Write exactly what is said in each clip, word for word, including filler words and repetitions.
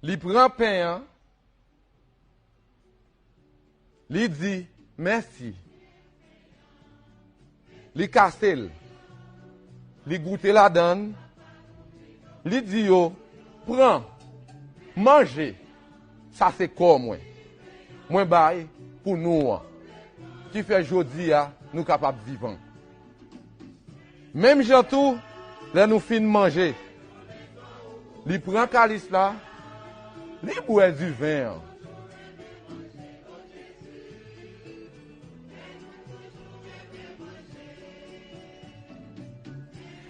Li pran pen an, li di, "Mèsi." Li kase l. Li goute ladan l. Li di yo, "Pran, manje. Sa se kò mwen. Mwen bay pou nou an." Ki fè jodi a, nou kapab vivan. Menm jan tou, lè nou fin manje, li pran kalis la, li bwè diven an.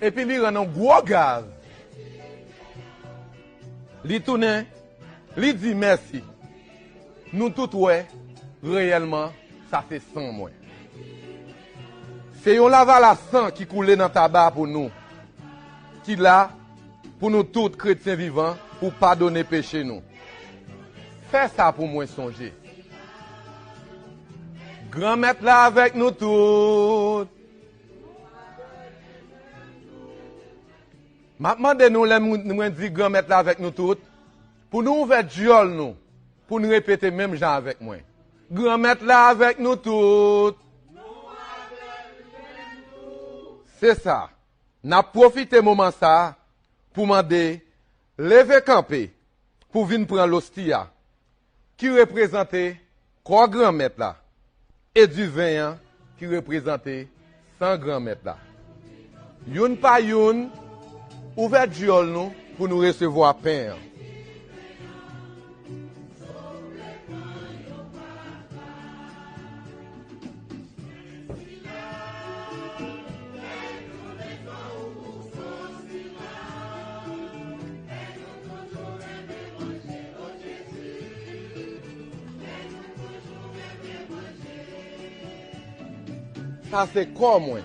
Epi li rann yon gwo gav. Li tounen, li di, "Mèsi. Nou tout wè, reyèlman, sa se san mwen." Se yon lavalas san ki koule nan taba pou nou, ki la pou nou tout kretyen vivan, pou padone peche nou. Fè sa pou mwen sonje. Granmèt la avèk nou tout. M ap mande nou, lè mwen, mwen di Granmèt la avèk nou tout, pou nou ouvè dyòl nou, pou nou repete menm jan avèk mwen. Granmèt la avèk nou tout. Se sa. N ap pwofite moman sa a pou mande, leve kanpe pou vin pran losti a, ki reprezante kò Granmèt la, e diven an, ki reprezante san Granmèt la. Youn pa youn, ouvè dyòl nou pou nou resevwa pen an. Sa se kò mwen.